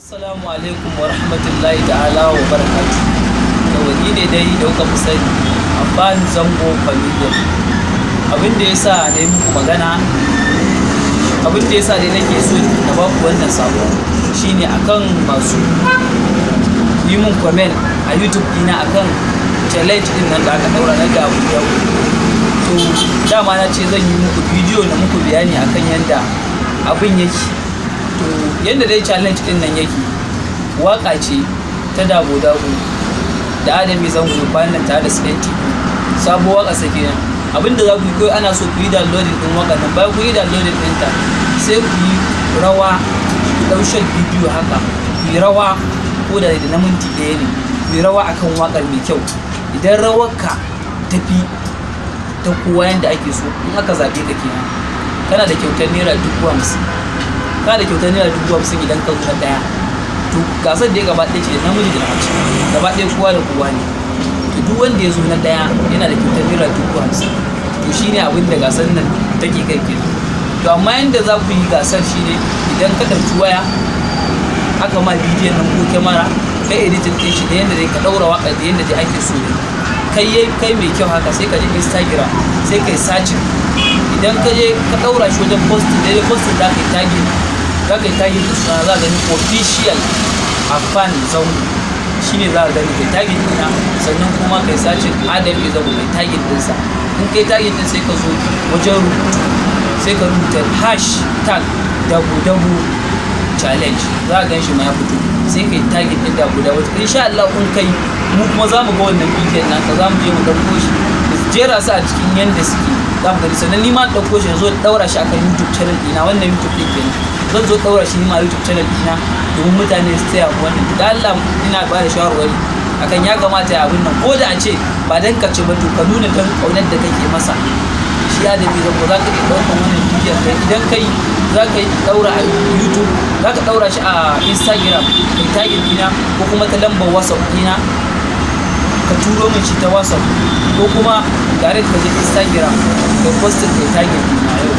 Assalamu alaikum wa rahmatullahi ta'ala wa barakatuh. Yau ni ne dai da kuka fi sani, Affan Zango Comedian. Abin da yasa na yi muku magana, abin da yasa dai nake so na ba ku wannan sako shine akan masu yi mun comment a YouTube dina akan challenge din nan da aka daura na ga abu yau. To dama na ce zan yi muku bidiyo na muku bayani akan yanda abin yake. To yanda dai challenge din nan yake, waka ce ta Dabo Dabo da Adam A Zango bayan nan tare da Senti. Sabo waka sake nan. Abinda za ku yi kawai, ana so ku yi downloading din waka nan. Bayan ku yi downloading ɗinta, sai ku yi rawa, ku ɗau short bidiyo haka, ku yi rawa ko da na minti 1 ne, ku yi rawa akan wakar mai kyau. Idan rawarka tafi ta kowa yanda ake so, in aka zaɓe ka kenan, kana da kyautar ₦50,000. Kana da kyautar ₦50,000 idan ka zo na ɗaya. To gasar da ya gaba ɗaya ce da namiji da mace, gaba ɗaya kowa da kowa ne. To duk wanda ya zo na ɗaya yana da kyautar ₦50,000. To shine abin da gasar nan take kai kenan. To amma yanda za ku yi gasar shine, idan ka ɗauki waya aka ma bidiyon nan ko kyamara, kai editing ɗin shi da yanda dai ka ɗaura waƙa da yanda dai ake so ne, kai kai mai kyau haka, sai ka je Instagram, sai kai searching. Idan ka je ka ɗaura shi wajen posting, daidai posting za ka yi tagging, za ka yi tagging da suna, za ka gani Official Affan Zango shine za ka gani, kai tagging ɗina. Sannan kuma kai searching Adam A Zango, kai tagging ɗinsa. In kai tagging ɗin, sai ka zo wajen rubutu, sai ka rubuta #DaboDaboChallenge. Za ka gan shi ma ya fito, sai kai tagging ɗin Dabo Dabo. Insha Allah in kai, mu kuma za mu ga wannan bidiyon naka, za mu je mu ɗauko shi mu jera su a cikin yanda suke, za mu gani. Sannan ni ma ɗauko shi, zo ɗaura shi akan YouTube channel ɗina. Wannan YouTube ɗin kenan, zan zo ɗaura shi ni ma YouTube channel ɗina domin mutane su taya mu wannan. Da Allah ina ba da shawarwari akan ya kamata ya abin nan, ko da a ce ba dan ka ci ba, to ka nuna dan ƙaunar da kake masa shi Adam A Zango. Za ka iya ɗaukan wannan bidiyon kai, idan kai za ka ɗaura a YouTube, za ka ɗaura shi a Instagram, kai tagging ɗina, ko kuma ta lambar WhatsApp ɗina, ka turo min shi ta WhatsApp, ko kuma direct ka je Instagram kai posting, kai tagging ɗina yau.